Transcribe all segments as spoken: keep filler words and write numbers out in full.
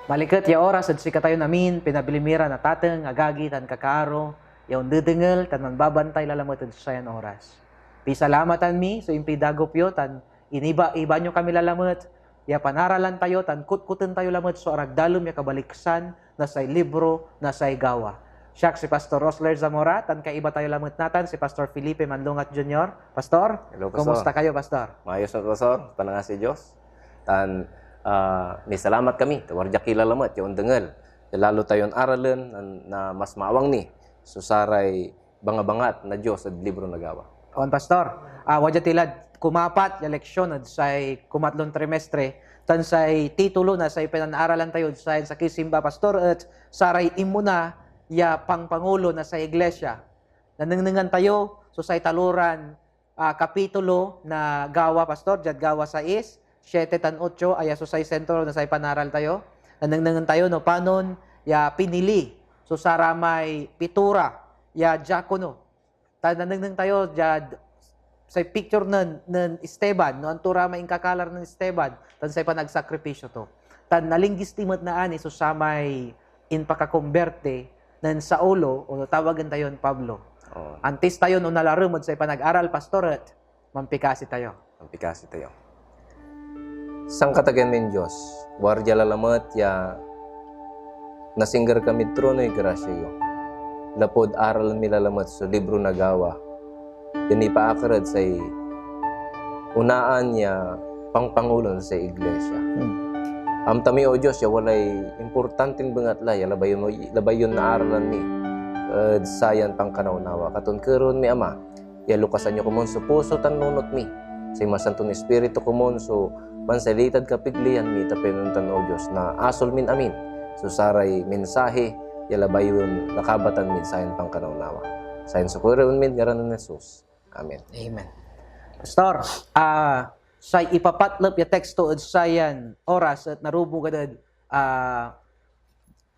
Maliket ya oras ed sikatayon amin, pinabli mi ra na tateng, agagi, tan kakaaro ya ondedengel tan manbabantay lalamet ed sayan oras. Pisalamatan mi so impidagop yo tan iniba-iba nyo kami lalamet ya panaralan tayo tan kutkoten tayo lamet so aragdalem ya kabaliksan na say libro na say Gawa. Siak si Pastor Rosler Zamora tan kaiba tayo lamet natan si Pastor Felipe Manlungat Junior. Pastor, Hello, Pastor. Kumusta kayo, Pastor? Maayos na, Pastor. Panangasi Diyos. Tan, ah, misalamat kami, ta wadya ki lalamet ya ondengel. Ya lalo tayon aralen na, na mas maawang ni so saray bangabangat na Diyos ed libro na Gawa. On, Pastor. Ah, wadya ti lad kumapat ya leksion ed say kumatlon trimestre, tan say titulo na say pinanaaralan tayo ed sayan sakey simba, Pastor, et saray inmona ya pangpangulo na say iglesia. Nanengnengan tayo so say taloran, ah, kapitulo na Gawa, Pastor, diad Gawa sais, siete tan otso, aya so say sentro na say panaral tayo. Nanengnengan tayo no panon ya pinili so saramay pitura ya diakono. Tan nanengneng tayo diad say picture nen, nen Esteban, no anto ra may inkakalar nen Esteban, tan say panagsakripisyo to. Tan nalinggis ti met naani so samay impakakomberti nen Saulo, o tawagen tayon Pablo. Oo. Antis tayon onalarem ed say panag-aral, Pastor, et mampikasi tayo. Mampikasi tayo. Sankatagean min Dios, wadya lalamet ya nasingger kamid tronoy grasya yo, lapud aralen mi lalamet so libro na Gawa ya nipaakar ed say onaan ya pangpangulo na say iglesia. Hmm. Amta mi, O Dios, ya walay importantin bengatla ya labay yo, labay yon naaralan mi ed sayan pankanawnawa. Katon kerewen mi, Ama, ya lukasan yo komun so puso tan nunot mi. Say Masanton Ispiritu komun so mansalitad kapeglian mi, ta pian ontan, O Dios, naasol min amin so saray mensahe ya labay yon nakabatan mid sayan pankanawnawa. Sayan so kerewen min ngaran nen Jesus. Amen. Amen. Pastor, ah, say ipapatlep ya teksto ed sayan oras et narubog ed, ah,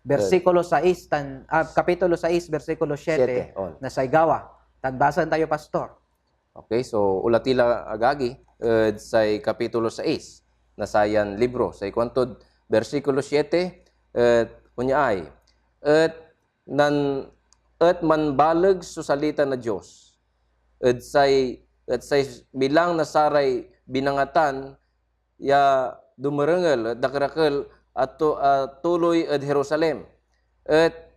bersikulo sais tan, ah, kapitulo sais, bersikulo siete Siete, on. Na say Gawa. Tan basaen tayo, Pastor. Okay, so, onla ti la, agagi, ed say kapitulo sais na sayan libro. Say kuantod bersikulo siete, et onya ay, et nan-, et manbaleg so salita na Dios ed say, ed say bilang na saray binangatan ya dumerengel ed dakerakel a tu-, a tuloy ed Jerusalem, et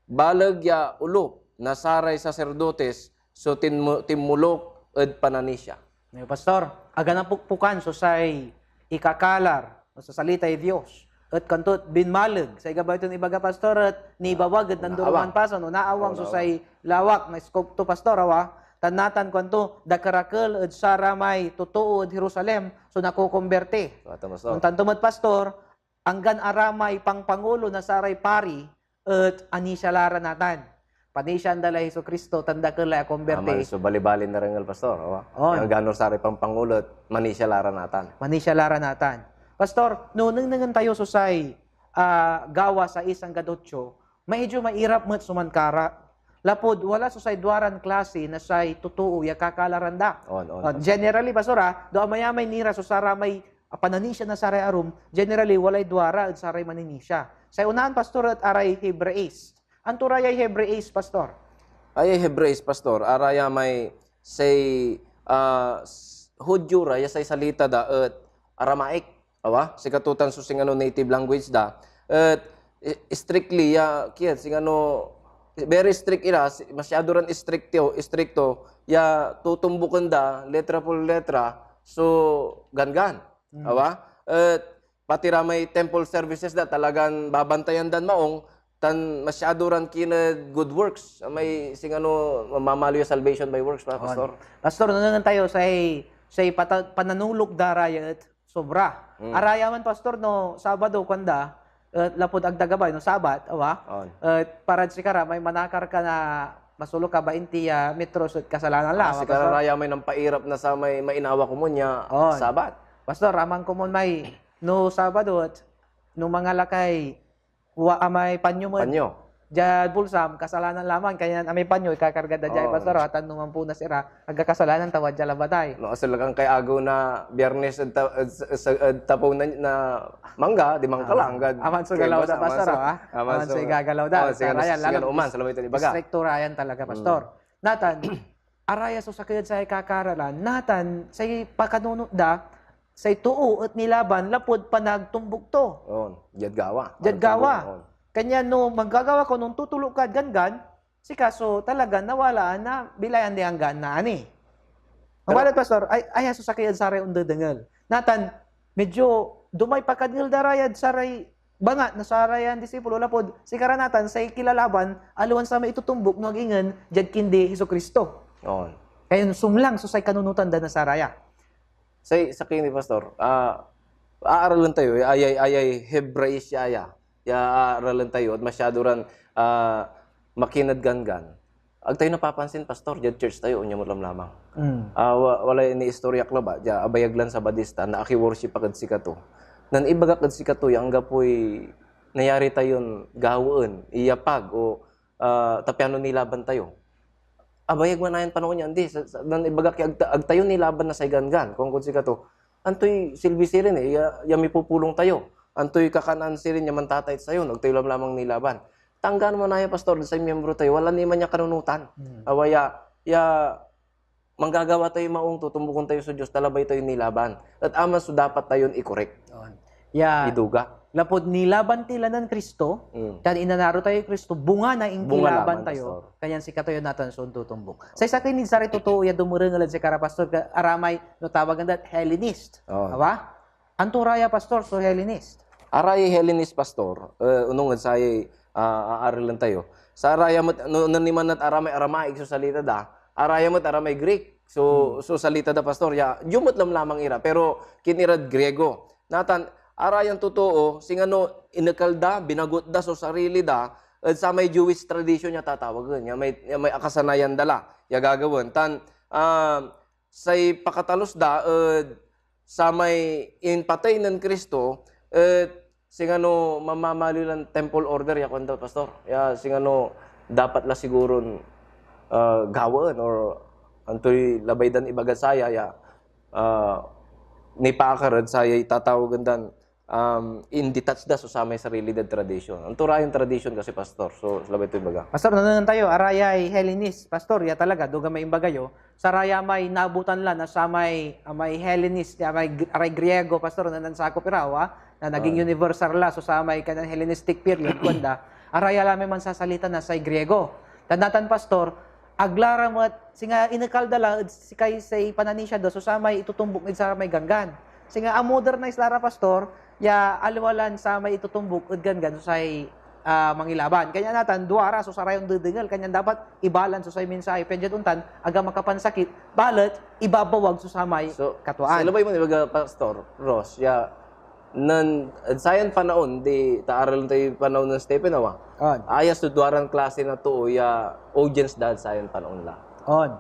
baleg ya olo na saray saserdotes so tinmu-, tinmulok ed pananisia. Ngayon, Pastor, ag anapokpokan so say ikakalar so salitay Dios, et kuanto binmaleg. Say gabay ton ibaga, Pastor, et nibawag ed nandoroman pasen, o naawang so say lawak na scope to, Pastor, awa. Tan natan kuanto, dakerakel ed saramay totoo ed Jerusalem so nakokomberti. Ontan to met, Pastor, anggan aramay pangpangulo na saray pari et anisia la ra natan. Panisiaan da lay Jesu-Cristo tan dakel lay akomberti. Aman so balibalin narengel, Pastor, awa. On. Anggano saray pangpangulo et manisia la ra natan. Manisia la ra natan. Pastor, no nengnengen tayo so say, ah, Gawa sais anggad otso, medyo mairap met so mankara. Lapud wala so say duaran klase na say totoo ya kakalaran da. On, on, Pastor. Generally, Pastor, ah, do amayamay ni ra so saramay a pananisia na saray arum, generally, walay duara ed saray mananisia. Say onaan, Pastor, et aray Hebraist. Anto ra yay Hebraist, Pastor? Ayay Hebraist, Pastor, arayamay say, ah, s-, Judio ra, ya say salita da et Aramaic. Awa, sikato tan so singano native language da. Et i-, strictly, ya, kien, singano, very strict ira, si-, masyado ran istrikto, istrikto, ya tutumbuken da, letra por letra, so ganggan. Hmm. Awa? Et pati ra may temple services da, talagan babantayan dan maong, tan masyado ran kined good works, may singano mamalo ya salvation by works, pa, Pastor? Pastor, nanengneng tayo say, say pata-, pananulok da ra ya et sobra. Hmm. Arayaman, Pastor, no Sabado, kuanda, et lapud ag da gabay, no Sabat, awa? On. Et parad sikara, may manakar ka na masolok a bainti ya metros et kasalanan la, Ah, awa, sikara Pastor? Raya may nampairap na samay mainawa komun ya On. Sabat. Pastor, aman komun may, no Sabado, et no mangalakay wa-, amay panyo met. Panyo. diad bulsam, kasalanan laman, kanyan amay panyo, ikakarga da diay Oo. pastor, atan no mampunas ira, agka kasalanan, ta wadya labat ay. No, asal kan kay agew na Biyernes ed ta-, ed, ed, ed tapew na, na mangga, di mangkala, Ah, anggad aman so kay galaw boss, da, aman pastor, so, ah. aman Aman so so, igagalaw da, oh, sige, sarayan, sige, lalam, uman, is-, salamat ito, ibaga. Istrikto rayan talaga, Mm. pastor. Natan, araya so sakey ed say kakaralan, natan, say pakanunot da, say too et nilaban lapud panagtumbok to. On, diad gawa. Diad gawa. On. Kanyan no manggagawa ka, no ontotoluk kad ganggan, sika so talaga nawalaan na bilay andi anggaan na ani. Pero Ang balet, Pastor, ay, aya so sakey ed saray ondedengel. Natan, medyo dumay pakadngel da ra yad saray bangat na sarayan disipulo lapud sikara natan say kilalaban, aliwan samay itotombok no ag ingen diad kindi Jesu-Cristo. On. Kaya sumlang so say kanunotan da na saraya. Say sakey ni Pastor, ah, aaralen tayo, ayay, ayay Hebraisya aya ya aaralen tayo, et masyado ran, ah, makin ed ganggan. Ag tayo napapansin, Pastor, diad church tayo, onya met lamlamang. Mm. Ah, wa-, walay iniistoryak labat, dia abayag lan Sabadista, na aki-worship ak ed sikato. Nen ibagak ed sikato ya anggapoy nayari tayon gawaen, iyapag, o, ah, ta piano nilaban tayo. Abayag man ayan panaon ya, andi, sa, sa, nen ibagak ya ag ta-, ag tayo nilaban na say ganggan, kuankod sikato, antoy silbi sirin, eh, ya, ya mipupulong tayo? Antoy kakanaan sirin ya mantatait tayo no ag tayo lamlamang nilaban? Tanggaan mo na ya, Pastor, say miyembro tayo, wala ni man ya kanunotan. Hmm. Awa ya, ya manggagawa tayoy maong, totombukon tayo so Dios, ta labay tayo nilaban. Et aman so dapat tayon ikorek. On. Ya, Iduga. lapud nilaban ti la nen Cristo, Mm. tan inanaro tayoy Cristo, bunga na Bunga inkilaban laman, tayo, Pastor. kanyan sikatayo natan so ontotombok. Say sakey nid saray totoo ya dumerengel ed sikara, Pastor, ka-, aramay no tawagen dat Hellenist. On. Awa? Anto ra ya, Pastor, so Hellenist? Arayay Hellenist, Pastor, eh, onung ed sayay, ah, aaralen tayo. Saraya met, no, no niman et aramay Aramaic so salita da, araya met aramay Greek so, Hmm. so salita da, Pastor, ya, Judio met lamlamang ira, pero kinirad Griego. Natan, arayan totoo, singano inekal da, binagot da so sarili da ed samay Jewish tradition ya tatawagen, ya may, ya may akasanayan da la ya gagawaen. Tan, ah, say pakatalus da ed samay impatey nen Cristo et singano mamamaliw lan temple order ya kuanda, Pastor. Ya singano dapat la siguron, ah, gawaen or antoy labay dan ibagad saya ya, ah, nipaakar ed sayay tatawagen dan, um, indetach da so samay sarili dad tradition. Anto ra yan tradition kasi, Pastor? So, labay to ibaga. Pastor, nanengneng tayo, arayay Hellenist, Pastor, ya talaga, duga may imbaga yo, saraya may nabutan la na samay, ah, may Hellenist, ya may Gr-, aray Griego, Pastor, na nansakop ira, wa? Na naging Ah. universal la, so samay kanyan Hellenistic period, kuanda, araya la may mansasalita na say Griego. Tan natan, Pastor, ag la ra met, singa inekal da la ed sikay say pananisia da, so samay itotombok ed samay ganggan. Singa a-modernize la ra, Pastor, ya aliwa lan samay itotombok ed ganggan so say, ah, mangilaban. Kanya natan, duara so saray ondedengel, kanyan dapat ibalance so say mensahe. Pian diad ontan, aga makapansakit, balet ibabawag so samay So, katwaan. sa labay mo, ibaga, Pastor Ross, ya, nan, ed sayan panaon, di, ta aralen tayoy panaon nen Stephen, awa? On. Aya so duaran klase na too ya audience da ed sayan panaon la. On.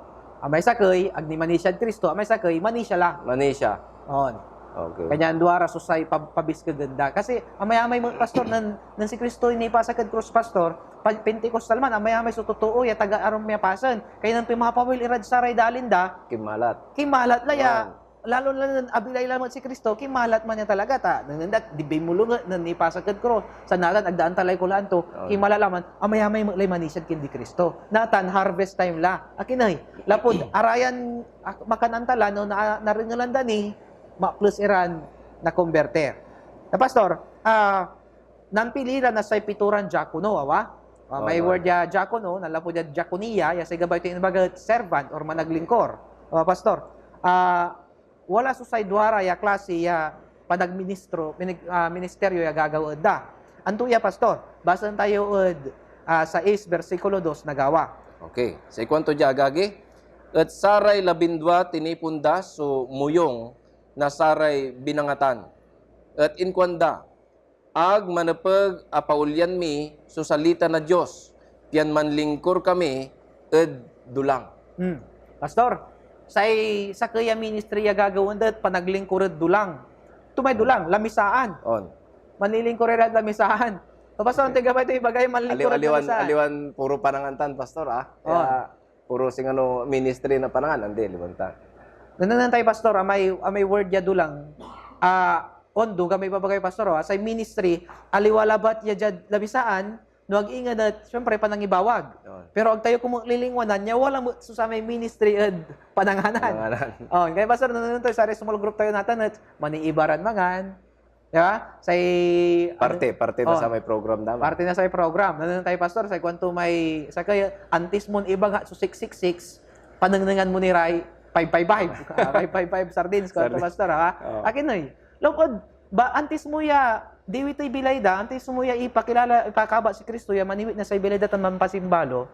Amay sakey, ag ni manisiad Cristo, amay sakey, manisia la. Manisia. On. Okay. Kanyan duara so say pa-, pabiskegen da. Kasi amay-amay met, Pastor, nen, nen si Cristo nipasak ed krus, Pastor, pa-, Pentecostal man, amay-amay so totoo ya taga arum ya pasen. Kaya nen pimapawil irad saray dalin da, Kimalat. kimalat la ya. Yan. Lalo na nen abilay lamet si Cristo, kimalat man ya talaga, ta nen, nen dat, di binmulonget nen nipasak ed krus. Sa natan, agdaan talay kulaan to, Oo. kimala la man, amay-amay met lay manisiad kindi Cristo. Natan, harvest time la. Akin ey, lapud arayan, ah, makanaan ta la, no, na, narengelan da ni, maples iran nakombertir. Na, Pastor, ah, nampili ra na say pitoran diakono, awa? Ah, may Awa. word ya diakono, nanlapud ya diakonia, ya say gabay to imbaga et servant or managlingkor. Awa, Pastor? Ah, wala so say duara ya klase ya panagministro, minig-, ah, ministeryo ya gagawaen da. Anto ya, Pastor? Basaen tayo ed, ah, sais, bersikulo dos na Gawa. Okay. Say kuanto dia, agagi, et saray labindua tinipon da so moyong na saray binangatan, et inkuanda, "Ag manepeg a paolyan mi so salita na Dios, pian manlingkor kami ed dulang." Hmm. Pastor, say sakey a ministry ya gagawaen da et panaglingkor ed dulang. Tumay dulang, lamisaan. On. Manlilingkor irad lamisaan. So, Pastor, antoy gabay to ibagay, manlingkur ed aliwan, lamisaan. Aliwan puro panangan tan, Pastor, ah. Oh. Kaya, puro singano ministry na panangan, andi, aliwan tan. Nanengneng tayo, Pastor, amay, amay word ya dulang. Ah, on, duga may ibabagay, Pastor, oh, ah. Say ministry, aliwa labat ya diad lamisaan, no ag ingen et, siyempre, panangibawag. Yun. Pero ag tayo komun lilingwanan ya wala met so samay ministry ed pananganan. Pananganan. Oh, kaya, Pastor, nanengneng tayo, saray small group tayo natan et maniiba ran mangan, di ba? Say, parte, ano, parte na, oh, samay program da man. Parte na samay program. Nanengneng tayo, Pastor, say kuanto may, sakey, antis mon ibangat so six six six, panengnengan mo ni ray five five five. Ah, five five five sardines, kuanto, sardines. Pastor, ha? Oh. Akin, oy. Lopod, ba, antis mo ya, diwit toy bilay da, antis mo ya ipakilala, ipakabat si Cristo ya maniwit na say bilay da tan manpasimbalo,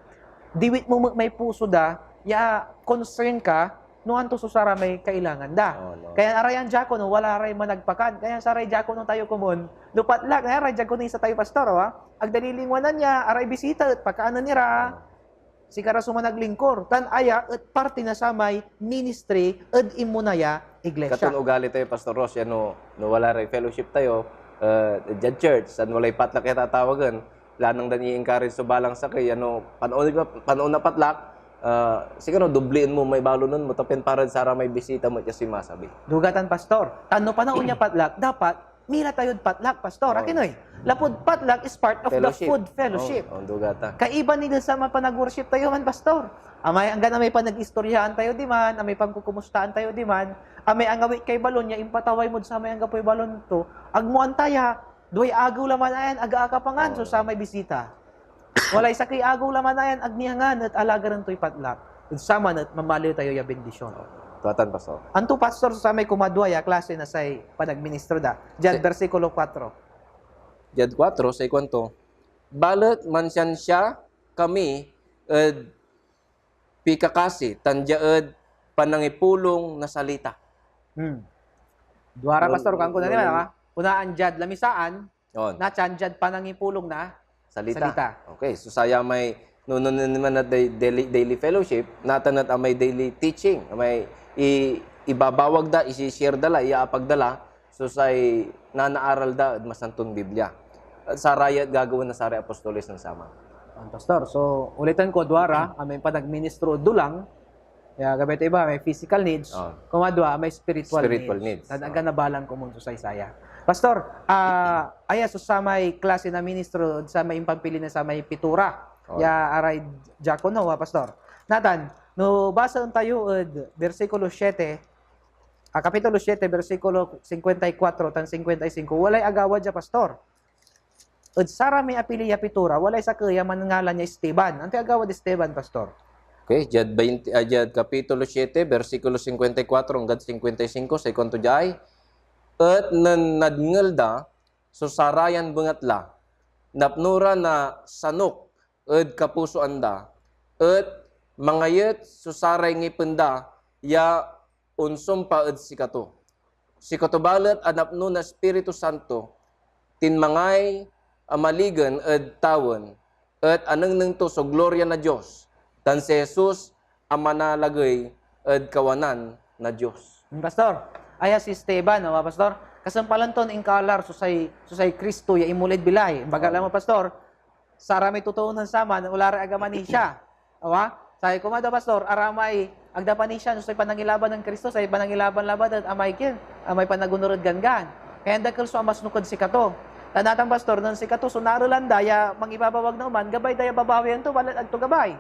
diwit mo met may puso da, ya concern ka, no anto so saramay kailangan da. Oh, no. Kaya aray diakono, wala ray managpakan. Kaya saray diakono tayo komun, no patlak, kaya aray diakonisa tayo, Pastor, oh, ah. Ag da lilingwanan ya, aray bisita et pakaanen ira. Oh. Sikara so managlingkor, tan aya et parte na samay ministry ed inmona ya iglesia. Katon ugali tayo, Pastor Ros, ya no, no wala ray fellowship tayo, eh, diad church, tan walay patlak ya tatawagen, lanang dan i-encourage so balang sakey, ya no, panaon, panaon na patlak, eh, siguro doblien mo may balonen mo, ta pian para saramay bisita met ya sinmasabi. Dugatan, Pastor. Tan no panaon ya patlak, dapat mila tayod patlak, Pastor. Oo. Akin, oy? Lapud patlak is part of the food fellowship. Oo, oo, duga ta. Kaiba ni dun sa mga panag-worship tayo man, Pastor. Amay, anggan amay panag-istoryaan tayo diman, amay pangkukumustaan tayo diman, amay angawit kay balon ya impataway mod samay anggapoy balon to, agmo antaya, duay agew la man ayan, aga akapangan so samay bisita. Walay sakey agew la man ayan ag niangan et alagaren toy patlak. Ed saman et mamaliw tayo ya bendisyon. Tua tan, Pastor. Anto, Pastor, so samay kumadua ya klase na say panagministro da? Diad bersikulo kuatro. Diad kuatro, say kuanto, "Balet mansiansia kami ed pikakasi tan dia ed panangipulong na salita." Hmm. Duara, Pastor, kuanko na niman, ha? Unaan diad lamisaan, On. Natan diad panangipulong na salita. Salita. Okay, so saya may, no, no, no, naman na day-, daily, daily fellowship, natan et amay daily teaching, amay i-, ibabawag da, isi-share da la, iyaapag da la, so say nanaaral da ed Masanton Biblia. At saraya et gagawaen na saray apostoles nen saman. On, Pastor. So, ulitan ko, duara, amay panagministro ed dulang, Ya, gabay to iba, may physical needs. Oh. Kumadua, may spiritual needs. Spiritual needs. Tan ag ka nabalang komun so say saya. Pastor, ah, aya so samay klase na ministro, samay impampili na samay pitura. Oh. Ya, aray diakono, ah, Pastor. Natan, no basaen tayo ed bersikulo siete, ah, kapitulo siete, bersikulo singkuenta y kuatro tan singkuenta y singko, walay agawa dia, Pastor. Ed saramay apili ya pitura, walay sakey a manngalan ya Esteban. Antoy agawad Esteban, Pastor? Okay, diad bainte, ah, diad kapitulo siete, bersikulo singkuenta y kuatro anggad singkuenta y singko, say kuanto diay, et nen nadngel da so sarayan bengatla, napno ra na sanok ed kapusoan da, et mangayet so saray ngipen da ya onsumpa ed sikato. Sikato balet a napno na Espiritu Santo, tinmangay a maligen ed tawen, et anengneng to so gloria na Dios, tan si Jesus a manalagey ed kawanan na Dios. Hmm, Pastor, aya si Esteban, awa, Pastor? Kasumpalan ton inkaalar so say, so say Cristo ya inmolid bilay. Imbaga la mo, Pastor, saramay totoo nen saman, wala ray agaman ni siya. Awa? Say kumadua, Pastor, aramay agda panisian so say panangilaban nen Cristo, say panangilaban labat et amay kien, amay panagonur ed ganggan. Kaya dakel so amasnok ed sikato. Ta natan, Pastor, nen sikato so narelan da ya mangibabawag na oman, gabay da ya babawayan to, balet ag to gabay.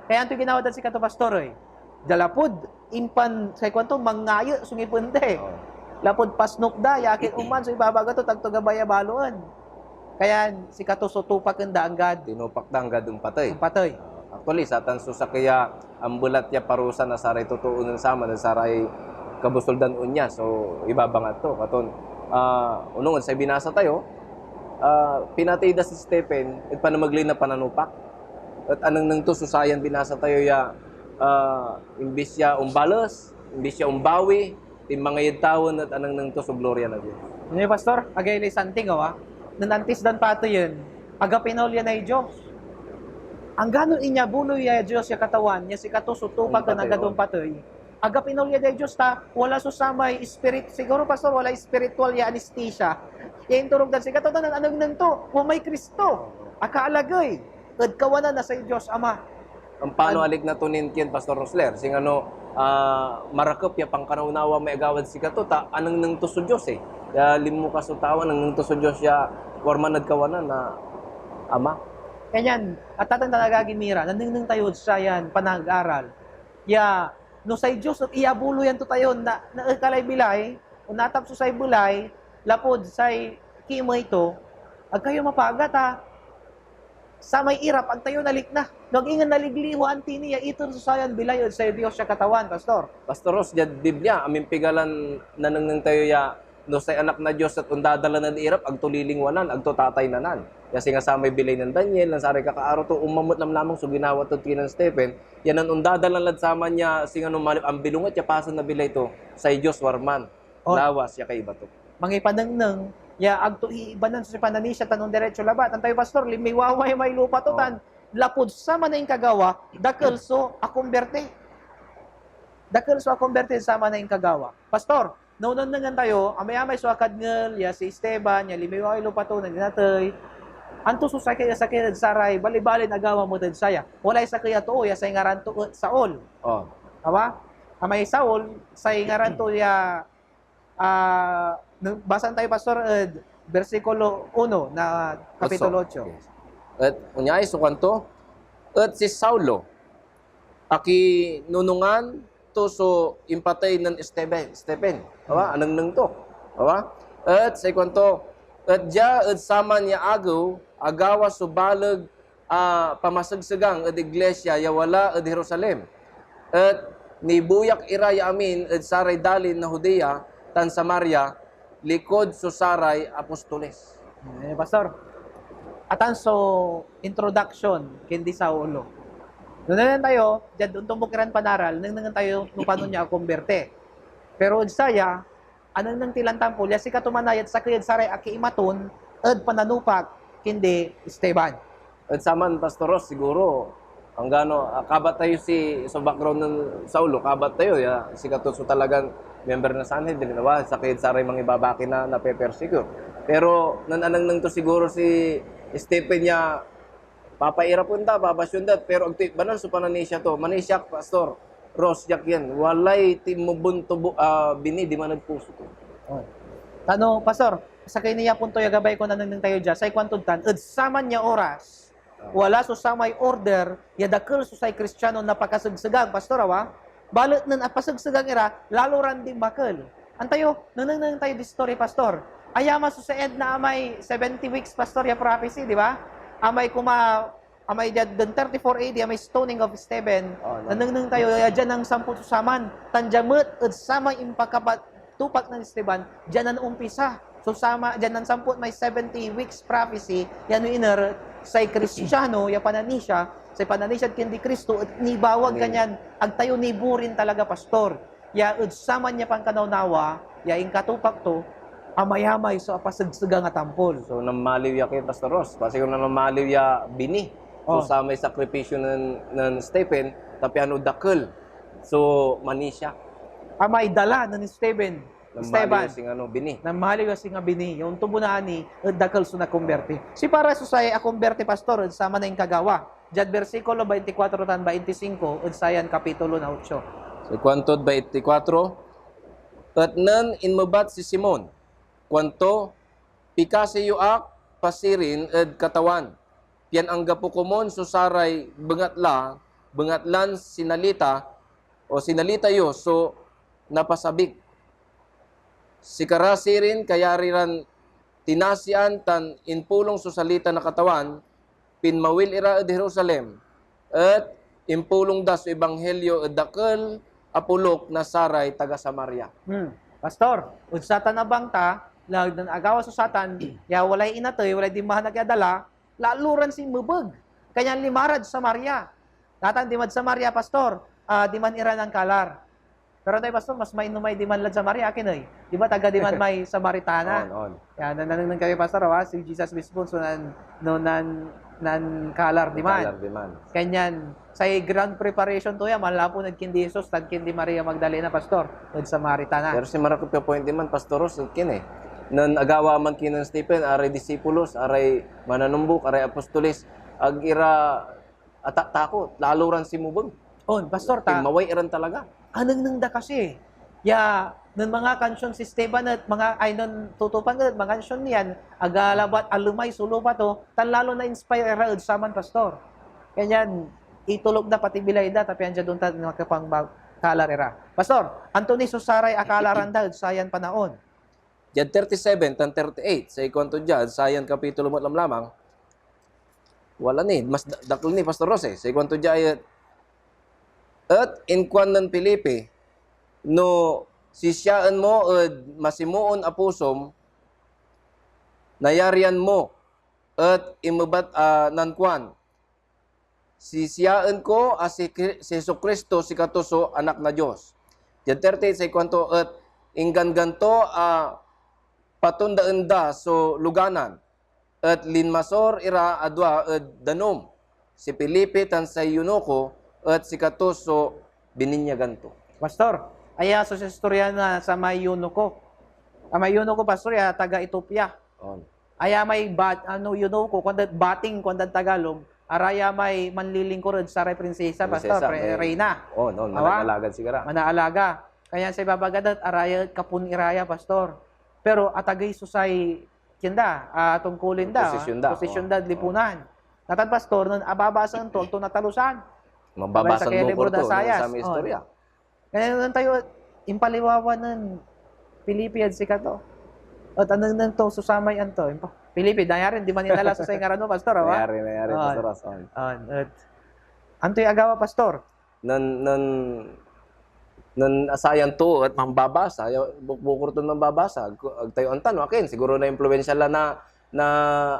Kaya antoy ginawa dad sikato, Pastor, ey? Dia lapud impan, say kuanto, mangayet so ngipen da, eh. Oo. Lapud pasnok da, ya akin oman so ibabaga to, ta ag to gabay a baloen. Kaya sikato so tupaken da anggad Tinupak da anggad ompatey. Ompatey. Ah, actually, satan so sakey a ambelat ya parusa na saray totoo nen saman, nen saray kabusol dan onya, so ibabangat to. Katon, ah, onung ed say binasa tayo, ah, pinatey da si Stephen ed panamegley na pananupak. Et anengneng to so sayan binasa tayo ya, ah, imbis ya ombales, imbis ya ombawi, tinmangay ed tawen et anengneng to so gloria na Dios. Ano, Pastor? Agaylay santing, awa? Nen antis dan pateyen, agapinolya nay Dios. Anggano inyabuloy ya Dios ya Katawan, ya sikato so tupaken anggad ompatey, Agapinol ya day Dios ta wala so samay spirit, siguro, Pastor, wala spiritual ya anesthesia. Ya inturog dad sikato, ta nanengneng to, wamay Cristo, akaalagey ed kawanan na say Dios Ama. Ampano An- alikna to nin kien, Pastor Rosler? Singano, ah, marakep ya pankanawnawa may agawad sikato, ta anengneng to so Dios, eh. Ya linmuka so tawa, anengneng to so Dios ya warman ed kawanan na Ama. Kanyan, atatan tan agagi mi ra, nanengneng tayo ed sayan panag-aral ya no say Dios et iyabuloyan to tayo, na, naekalay bilay, o natap so say bilay, lapud say kimey to, ag kayo mapaga ta samay irap, ag tayo nalikna. No ag ingen naligliwa, anti ni ya iter so sayan bilay ed say Dios ya Katawan, Pastor. Pastor Ros, diad Biblia, amin pigalan nanengneng tayo ya no say Anak na Dios et ondadala nen irap, ag to lilingwanan, ag to tataynanan. Ya singa samay bilay nen Daniel, nen saray kakaaro to, onman met lamlamang so ginawa tod kinen Stephen, ya nen ondadala lad saman ya singano manip ambilonget ya pasen na bilay to, say Dios warman. Oh. Lawas ya kaiba to. Mangipanengneng ya ag to iibanan so pananisia tan ondiretso labat. Antayo, Pastor, limiwaway may lupa to, oh, tan lapud saman ya inkagawa, dakel so akomberti. Dakel so akomberti ed saman ya inkagawa. Pastor, no nennengen tayo, amay-amay so akadngel ya si Esteban, ya limiwaway lupa to, na inatey. Anto so sakey a sakey ed saray balibalin agawa met ed saya? Walay sakey a too ya say ngaran to et Saul. Oh. Awa? Amay Saul, say ngaran to ya, ah, no, basaen tayo, Pastor, ed bersikulo uno na kapitulo otso. Yes. Et onyay so kuanto, et si Saulo, akinunongan to so impatey nen Esteban, Stephen. Awa, hmm, anengneng to. Awa? Et say kuanto, et dia ed saman ya agew, agawa so baleg a pamasegsegang ed iglesia ya wala ed Jerusalem. Et nibuyak ira ya amin ed saray dalin na Judea tan Samaria, likud so saray apostoles. Eh, Pastor, atan so introduction kindi Saulo. No nenen tayo, diad ontombok iran panaral, nengnengen tayo no panon ya akomberti. Pero ed saya, anengneng ti lan tampol ya sikato manayat sakey ed saray akiimaton ed pananupak kindi Esteban. Ed saman, Pastor Ros, siguro, anggano, ah, kabat tayo si, so background nen Saulo, kabat tayo, ya, sikato so talagan member na Sanhedrin, awa, sakey ed saray mangibabaki na napepersecute. Pero, nen anengneng to siguro si Stephen ya, papairapen da, babasyon da, pero ag to ibanan so pananisia to. Manisia ak, Pastor Ros, diak yan. Walay tinmubon to bu-, ah, bini diman ed puso to. Oh. Tano, Pastor, sakey ni ya punto ya gabay kon anengneng tayo dia, say kuantod tan, ed saman ya oras, ah, wala so samay order ya dakel so say Kristiano napakasegsegang, Pastor, awa? Balet nen apasegsegang ira, lalo ran dinmakel. Antayo, nanengneng tayo di story, Pastor. Ayaman so saed na amay seventy weeks, Pastor, ya prophecy, di ba? Amay kuma-, amay dia den thirty-four A D, amay stoning of Stephen. Oh, no. Nanengneng tayo ya dia nansampot so saman. Tan dia met ed samay impakapatupak nen Esteban, dia nanumpisa so sama, dia nansampot may seventy weeks prophecy, ya no iner say Kristiano ya pananisia, say pananisiad kindi Cristo et nibawag. Amen. Kanyan ag tayo niburin talaga, Pastor, ya ed saman ya pankanawnawa ya inkatupak to, amayamay so apasegsegang a tampol. So, nanmaliw ya kay Pastor Ros. Basi ko na nanmaliw ya bini. So, oh, samay sakripisyo nen, nen Stephen, ta piano dakel so manisia. Amay dala nen Stephen. Nanmaliw Esteban. Ya singano bini. Nanmaliw ya singa bini. Ya ontubo na ani, et dakel so nakomberti. Si para so say akomberti, Pastor, ed saman ya inkagawa. Diad bersikulo twenty-four tan twenty-five ed sayan kapitulo na otso. So, kuantod twenty-four, et nen inmebat si Simon, kuanto, "Pikasi yo ak pasirin ed Katawan, pian anggapo komon so saray bengatla, bengatlan sinalita, o sinalita yo so napasabik." Sikara sirin kayari ran tinasian tan impulong so salita na Katawan, pinmawil ira ed Jerusalem, et impulong da so ebanghelio ed dakel a pulok na saray taga Samaria. Hmm. Pastor, ed satan a bangta, lag-, nen agawa so satan, ya walay inatey, walay dinmaanag ya dala, lalo ran sinmebeg. Kanyan linma rad Samaria. Natan dimad Samaria, Pastor, ah, diman ira nankalar. Pero tay, Pastor, mas mainomay diman lad Samaria, akin ey? Di ba taga diman may Samaritana? On, on. Yan, nan-, nanengneng kami, Pastor, awa, si Jesus mismo, so nan-, no nan-, Nankalar diman. Nankalar diman. Kanyan, say ground preparation to ya, manlapud ed kindi Jesus, tan kindi Maria Magdalena, Pastor, ed Samaritana. Pero si marakep ya point diman, Pastor Ros, ken eh. Nen agawa man kinen Stephen, aray disipulos, aray mananambok, aray apostoles, ag ira ataktakot, lalo ran simubeng. On, Pastor, ta Pinmaway iran talaga. Anengneng da kasi, ya, nen mga kansion si Esteban et mga, ay, nen tutupan et mga kansion niyan, aga labat alemay so lupa to, tan lalo na-inspire ira ed saman, Pastor. Kanyan, itoluk da pati bilay da, ta pian diad ontan makapangba-, kalar ira. Pastor, anto ni so saray akalaran da ed sayan panaon? Diad thirty-seven tan thirty-eight, say kuanto diad sayan kapitulo met lamlamang, wala ni, mas da-, dakel ni, Pastor Ros, eh. Say kuanto diad, et inkuan nen Felipe, "No sisiaen mo ed masimoon a pusom, nayarian mo." Et inmebat a nankuan, "Sisiaen ko a si Cri-, si Jesu-Cristo, sikato so Anak na Dios." Diad thirty-eight say kuanto, et ingganggan to a patondaen da so luganan, et linmasor ira a dua ed danum, si Felipe tan say eunuko, et sikato so bininyagan to. Pastor, aya so istorya na samay eunuko. Samay eunuko, Pastor, ya taga Etiopia. On. Aya may bat-, ano, eunuko, kuandad bating, kuandad Tagalog, araya may manlilingkor ed saray prinsesa, Pastor, Prinsesa, pre-, may reyna. On, on, Awa? Manaalaga sikara. Manaalaga. Kaya say babaga dat, araya et kapon iraya, Pastor. Pero atagey so say, kien da, ah, tungkulin da, Posisyon da, posisyon oh. Da ed lipunan. Natan, Pastor, nen ababasaen to, agto natalusan. Mababasa Sabay sakey a libro libro da to, no, Sayas. Sa may Oh. Istorya. Kaya nan tayo, impaliwawa nen Felipe ed sikato. Et anengneng to so samay anto, impa-, Felipe, nayarin diman inala so say ngaran mo, Pastor, awa? Nayari, nayari, On. Pastor Ros, on. On, et antoy agawa, Pastor? Nen, nen, nen sayan too et mambabasa, ya, bukbukor ton mambabasa, ag, ag tayo ontan, no? Akin, siguro naimpluwensia la na, na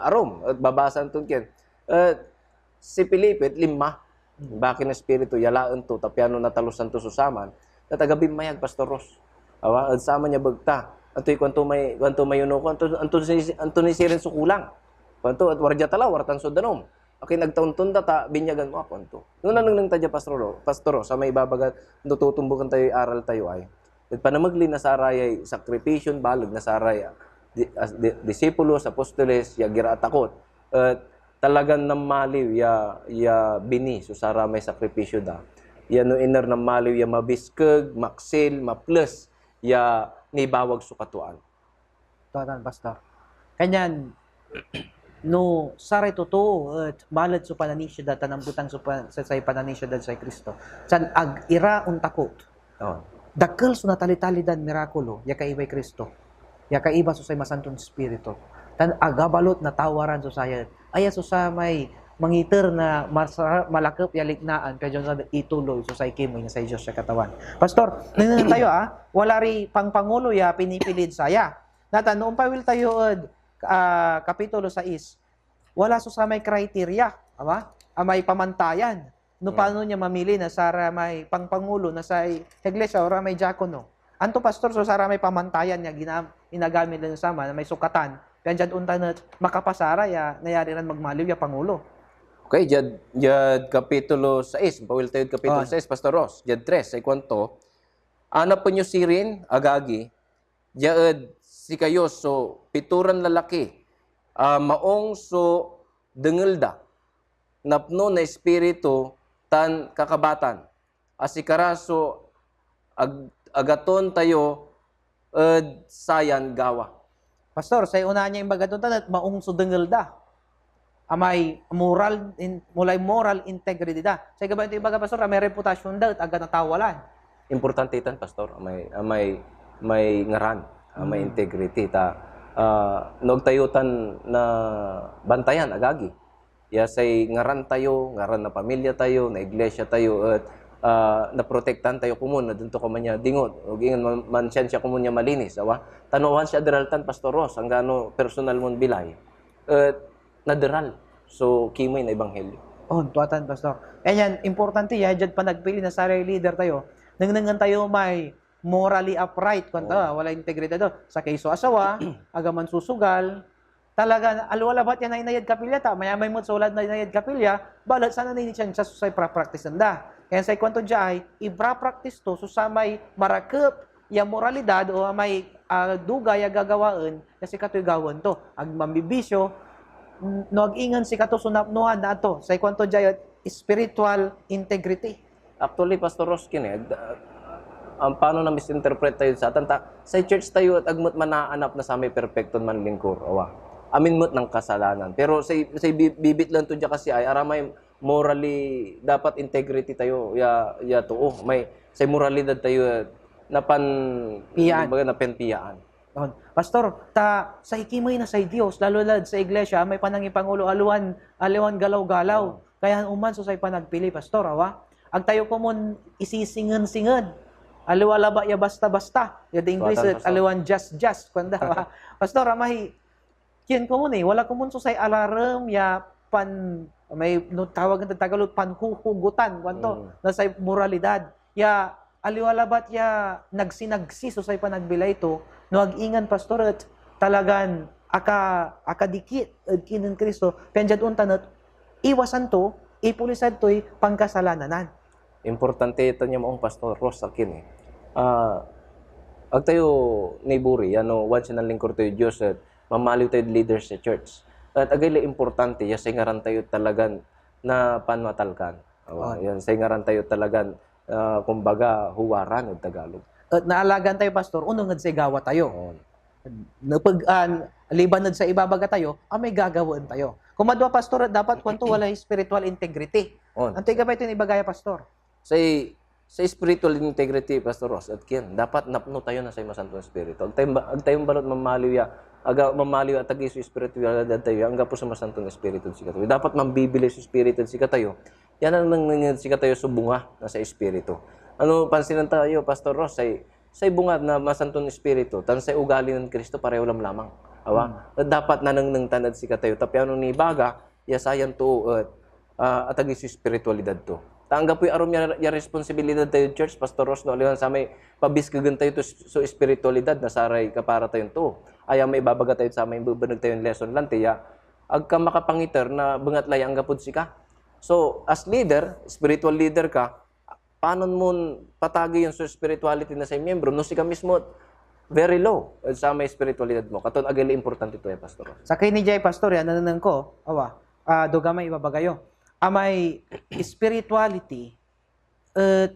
arum, et babasaan ton kien. Et si Felipe et linma. Hmm. Bakin espiritu, yalaen to, ta piano natalusan to so saman. Ta taga binmayag, Pastor Ros. Awa, ed saman ya bekta. Antoy kuanto may, kuanto may eunuko, anto, anto ni, anto ni sirin so kulang? Kuanto, et wardia ta la, wartan so danum. Akin ag ta ontan da, ta binyagan mo ak, kuanto. No nanengneng ta dia, Pastor Ro-, Pastor Ros, samay ibabaga, no totombuken tayoy aral tayo ay, et panamegley na sarayay sakripisyon, baleg na saray, ah, di-, as-, di-, disipulos, apostoles, ya ag ira atakot. Et talagan nanmaliw ya, ya bini so saramay sakripisyo da. Ya no iner nanmaliw ya mabiskeg, maksil, maples, ya nibawag so katuaan. Tuatan, Pastor. Kanyan, no saray totoo et balet so pananisia da tan ambetang so pa-, sa say pananisia dad say Cristo, tan ag ira ontakot, Oh. dakel so natalitali dan mirakulo ya kaibay Cristo, ya kaiba so say Masanton Espiritu, tan ag abalot natawaran so saya et aya so samay mangiter na masara-, malakep ya liknaan, pian diad ontan ituloy so say kimey na say Dios ya Katawan. Pastor, nengnengen tayo, ah, wala ray pangpangulo ya pinipilid saya. Natan, no ompawil tayo ed, ah, Kapitulo sais, wala so samay criteria, awa? Amay pamantayan. No Hmm. paano niya mamili na saramay pangpangulo na say iglesia o ramay diakono. Anto, Pastor, so saramay pamantayan ya gina-, inagamit ed saman, may sukatan, pian diad ontan et makapasara ya nayari ran magmaliw ya pangulo? Okay, diad, diad Kapitulo sais, pawil tayod Kapitulo On. sais, Pastor Ros. Diad tres, say kuanto, "Anapen yo sirin, agagi, dia ed sikayo so pitoran lalaki a maong so dengel da, napno na Ispiritu tan kakabatan, a sikara so ag-, agaton tayo ed sayan gawa." Pastor, say onaan ya imbaga to, tan et maong so dengel da. Amay moral in-, molay moral integrity da. Say gabay to imbaga, Pastor, amay reputasyon da et aga natawalan. Importante itan, Pastor, amay, amay, may ngaran, amay Hmm. integrity. Ta, ah, no ag tayo tan nabantayan, agagi. Ya say ngaran tayo, ngaran na pamilya tayo, na iglesia tayo, et, ah, naprotektan tayo komun, na don to ka man ya dingot. Ag ingen man-, mansiansia komun ya malinis, awa? Ta no onsiansia deral tan, Pastor Ros, anggano personal mon bilay, et naderal so kimey na ebanghelyo. Oh, tuatan, Pastor. Kanyan, importante ya, diad panagpili na saray lider tayo, nengnengen tayo may morally upright, kuanto, Oh. wala integridad to. Sakey so asawa, aga mansusugal, talagan aliwa labat ya nainayad kapilya ta, mayamay met so walad nainayad kapilya, balet sana ni siya so say prapraktisen da. Kaya say kuanto dia ay, iprapraktis to so samay marakep ya moralidad o may, ah, duga ya gagawaen ya sikatoy gawaen to. Ag mambibisyo, n-, no ag ingen sikato so napnoan na anto, say kuanto dia ay spiritual integrity. Actually, Pastor Roskin, eh, d-, ah, ampano na misinterpret tayo sa atan, ta say church tayo et ag met manaanap na samay perpekton manlingkur, awa. Amin met nankasalanan. Pero say, say bi-, bibitlan to dia kasi ay aramay morally, dapat integrity tayo ya, ya too. May say moralidad tayo, eh, napan-, Piyaan. Kumbaga, napanpiyaan. On. Pastor, ta say kimey na say Dios, lalo lad sa iglesia, may panangipangulo, aliwan, aliwan galaw-galaw. Oo. Kaya oman so say panagpili, Pastor, awa? Ag tayo komon isisingen-singen. Aliwa labat ya basta-basta. Ya di English, Tuatan, Pastor. Aliwan just-just, kuanda, awa? Pastor, amay, kien komon eh, wala komon so say alarem ya pan-, may, no, tawag ed Tagalog, panhuhugutan, kuanto, Mm. na say moralidad. Ya, aliwa labat ya nagsinagsi so say panagbilay to, no ag ingen, Pastor, et talagan aka-, akadikit ed kinen Cristo, pian diad ontan et iwasan to, ipulisan toy pankasalananan. Importante ito niya maong, Pastor Ros, akin eh. Ah, ag tayo niburi, ano, once nanlingkur tayo Dios, et mamaliw tayo leaders sa church. Et agay la importante, ya say ngaran tayo talagan na panmatalkan. Awa, On. Yan, say ngaran tayo talagan, ah, kumbaga, huwaran ed Tagalog. Et naalagan tayo, Pastor, onung ed say gawa tayo. On. Nepeg, ah, liban ed say ibabaga tayo, amay gagawaen tayo. Kumadwa, Pastor, et dapat kuanto walay spiritual integrity. On. Antoy gabay ton ibaga ya, Pastor? Say, say spiritual integrity, Pastor Ross, et kien, dapat napno tayo na say Masanton Espiritu. Ag tayo, ag tayo balot mamaliw ya, aga, mamaliw ya atagey so espiritualidad tayo, anggapo so Masanton Espiritu ed sikatayo. Dapat mambibilay so Espiritu ed sikatayo. Yan ang nangnengneng ed sikatayo so bunga na say Espiritu. Ano, pansinen tayo, Pastor Ross, say, say bunga na Masanton Espiritu, tan say ugali nen Cristo, pareho lamlamang. Awa? Hmm. Dapat nanengneng tan ed sikatayo. Ta piano nibaga, ya sayan too et, ah, atagey so espiritualidad to. Ta anggapoy arum ya, ya responsibilidad tayo, church, Pastor Ros, no, aliwan samay pabiskegen tayo to s-, so espiritualidad na saray kapara tayon too. Aya may ibabaga tayo samay imbebeneg tayon lesson lan ti ya, ag ka makapangiter na bengatla ya anggapod sika. So, as leader, spiritual leader ka, panon mon patageyen so spirituality na say miyembro no sika mismo et very low ed samay espiritualidad mo? Katon agay la importante to ya, Pastor. Sakey ni jay, Pastor, ya nanengneng ko, awa, ah, duga may ibabaga yo. Amay spirituality et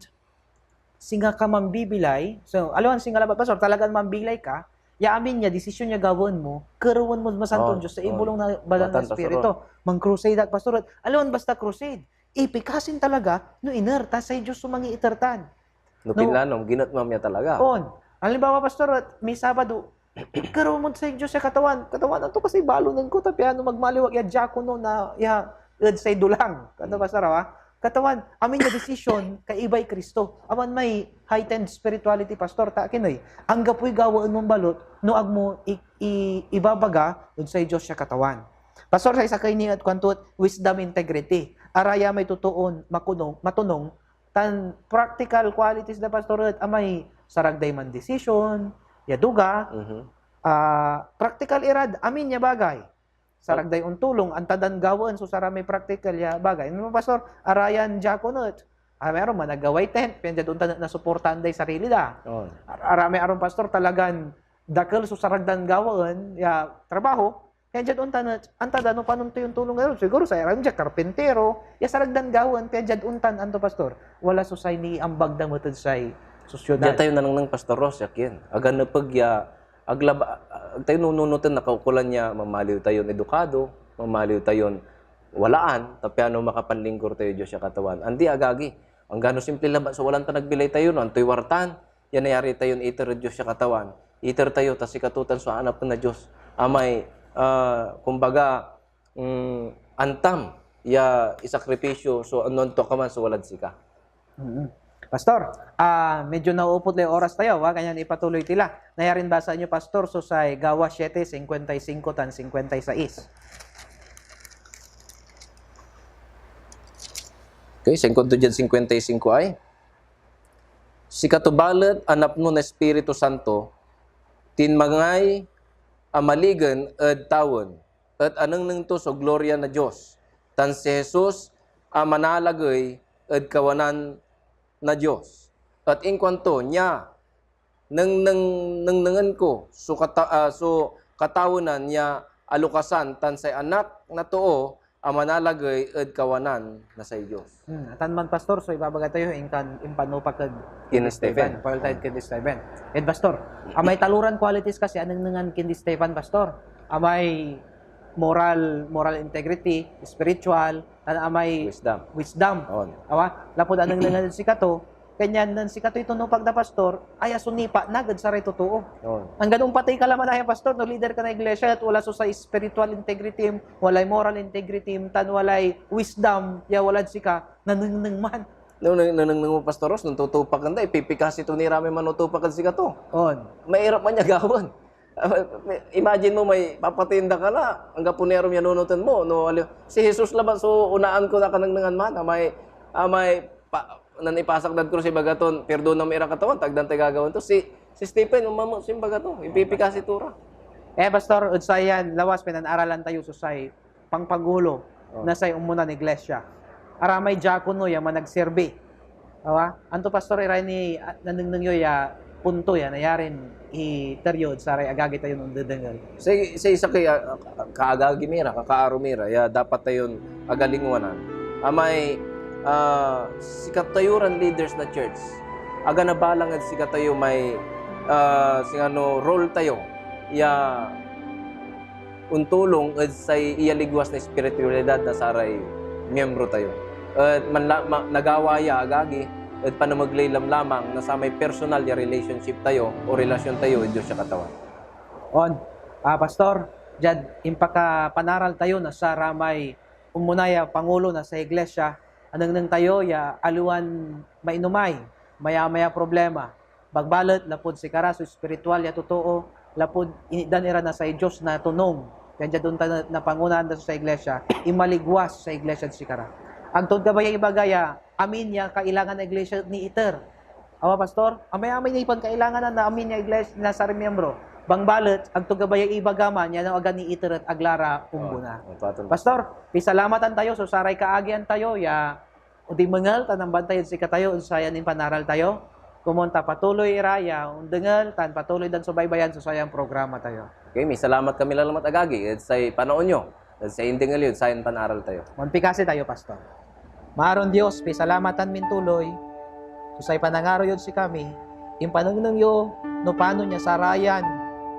singa ka mambibilay, so, aliwan singa labat, Pastor, talagan mambilay ka, ya amin ya desisyon ya gawaen mo, kerewen mod Masanton Oh, Dios sa oh. Ibolong na Banal na Tuatan, Pastor, Espiritu. Oh. Mang-crusade ak, Pastor, et aliwan basta crusade. Ipikasin talaga no iner, ta say Dios so mangiiter tan. No No pinlanom, ginetmam ya talaga. On. Halimbawa, Pastor, et may Sabado, kerew mod say Dios ya Katawan. Katawan, anto kasi balonen ko, ta piano magmaliw ak ya diakono na, ya, ed say dulang. Ano, Hmm. Pastor, awa? Katawan, amin ya desisyon, kaibay Cristo. Aman may heightened spirituality, Pastor, ta akin ey, anggapoy gawaen mon balot, no ag mo i-, i-, ibabaga ed say Dios ya Katawan. Pastor, say sakey ni et kuanto et wisdom, integrity. Araya may totoon makunong, matunong, tan practical qualities da, Pastor, et amay sarag day mandesisyon, ya duga, Mhm. ah, practical irad amin ya bagay. Sarag day ontulong, anta dan gawaen so saramay practical ya bagay. Ano, Pastor? Arayan diakono et, ah, may arum managaway tent, pian diad ontan et nasuportaan day sarili da. On. Ar-, aramay arum, Pastor, talagan dakel so sarag dan gawaen ya trabaho, pian diad ontan et, anta da no panon toy ontulong da. Siguro say arum dia karpintero, ya sarag dan gawaen, pian diad ontan, anto, Pastor? Wala so say niambag da met ed say sosyedad. Dia tayo nanengneng, Pastor Ros, ya kien. Aga nepeg ya, ag laba-, ag tayo nununoten na kaukolan ya mamaliw tayon edukado, mamaliw tayon walaan, ta piano makapanlingkur tayo Dios ya Katawan. Andi, agagi, anggano simple labat so walaan panagbilay tayo, no antoy wartan, ya nayari tayon iter ed Dios ya Katawan. Iter tayo, ta sikato tan so aanapen na Dios. Amay, ah, kumbaga, mm, antam ya isakripisyo so anto ka man so walad sika. Mm. Pastor, ah, medyo nauupot lay oras tayo, ah, kanyan ipatuloy ti la. Nayarin basaan yo, Pastor, so say Gawa siete, cincuenta y cinco tan cincuenta y seis. Okay, singkuento diad cincuenta y cinco ay, "Sikato balet a napno na Espiritu Santo, tinmangay a maligen ed tawen, et anengneng to so gloria na Dios, tan si Jesus a manalagey ed kawanan na Dios, et inkuanto, "Nia, nengneng, nengnengen ko so kata-, ah, so katawenan ya alokasan tan say Anak na Too a manalagey ed kawanan na say Dios." Hmm, atan man, Pastor, so ibabaga tayo, inkan, impansupak ed Ken Esteban. Paul tayo ken Esteban. Ed, Pastor, amay taloran qualities kasi anengnengan ken Esteban, Pastor. Amay moral, moral integrity, spiritual, tan amay wisdom. Wisdom. On. Awa, lapud anengnengan ed sikato, kanyan nen sikatoy tinupag da, Pastor, aya so nipaakar ed saray totoo. On. Anggad ompatey ka laman aya, Pastor, no leader ka na iglesia, et wala so say spiritual integrity mo, walay moral integrity mo, tan walay wisdom ya walad sika, nanengneng man. No, no, nanengneng mo, Pastor Ros, no tutupaken da, ipipikasi to ni ra may manutupak ed sikato. On. Mairap man ya gawaen. Imagine mo, may papateyen da ka la, anggapo ni arum ya nunoten mo, no, aliw-, si Jesus labat so unaan ko na kanengnengan man, amay, amay pa, nen ipasak dad krus, ibaga ton, "Pirdona mo ira, Katawan, ta agdan tay gagawaen to." Si, si Stephen, onman met so imbaga to, ipipikasi to ra. Eh, Pastor, ed sayan lawas, pinanaralan tayo so say pangpangulo na say ommunan iglesia. Aramay diakono ya managserbi. Awa? Anto, Pastor, iray ni, a, nanengneng yo ya punto ya nayarin iter yo ed saray agagi tayon ondedengel? Say, say sakey a, a, kaagagi mi ra, kakaaro mi ra, ya dapat tayon agalingwanan. Amay, ah, sikatayo ran leaders na church, aga nabalang ed sikatayo may, ah, singano role tayo ya ontulong ed say iyaligwas na espiritualidad na saray miembro tayo. Et manla-, ma-, nagawa ya, agagi, ed panamegley lamlamang na samay personal ya relationship tayo o relasyon tayo ed Dios ya Katawan. On, ah, Pastor, diad impakapanaral tayo na saramay omuna ya pangulo na say iglesia, anengneng tayo ya aliwan mainomay, mayamay a problema. Bangbalet, lapud sikara so espiritual ya totoo, lapud initdan ira na say Dios na tonung, pian diad ontan et napangunaen da so say iglesia, inmaligwas so say iglesia ed sikara. Agton gabay ya ibaga ya amin ya kailangan na iglesia et niiter. Awa, Pastor? Amay-amay ni pankailangan na, na amin ya iglesia, na saray miembro. Bangbalet, agto gabay ya ibaga man ya no aga niiter et agla ra ombona. Oh, oh, Pastor, pisalamatan tayo so saray kaagian tayo ya odimengel tan nambantay ed sikatayo ed sayan impanaral tayo. Komon ta patuloy ira ya ondengel tan patuloy dan subaybayan so sayan programa tayo. Okay, misalamat kami lalamet, agagi, ed say panaon yo, ed say indengel yo, ed sayan panaral tayo. Manpikasi tayo, Pastor. Maaron Dios, pisalamatan min tuloy so say panangaro yod sikami. Impanengneng yo no panon ya sarayan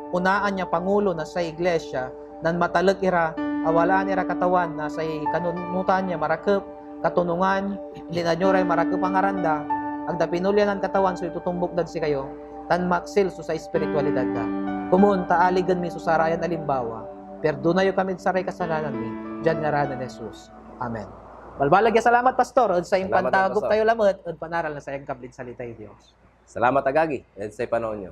unaan ya pangulo na say iglesia, nanmatalek ira, a walaan ira, Katawan, na say kanunotan ya marakep, katonungan, linad yo ray marakep a ngaran da, ag da pinolyanan, Katawan, so itotombok dad sikayo, tan maksil so say espiritualidad da. Komon ta aligen mi so sarayan alimbawa. Pirdona yo kamid saray kasalanan mi, diad ngaran nen Jesus. Amen. Balbaleg ya salamat, Pastor, ed say impantagop tayo lamet ed panaral na say angkablin salitay Dios. Salamat, agagi, ed say panaon yo.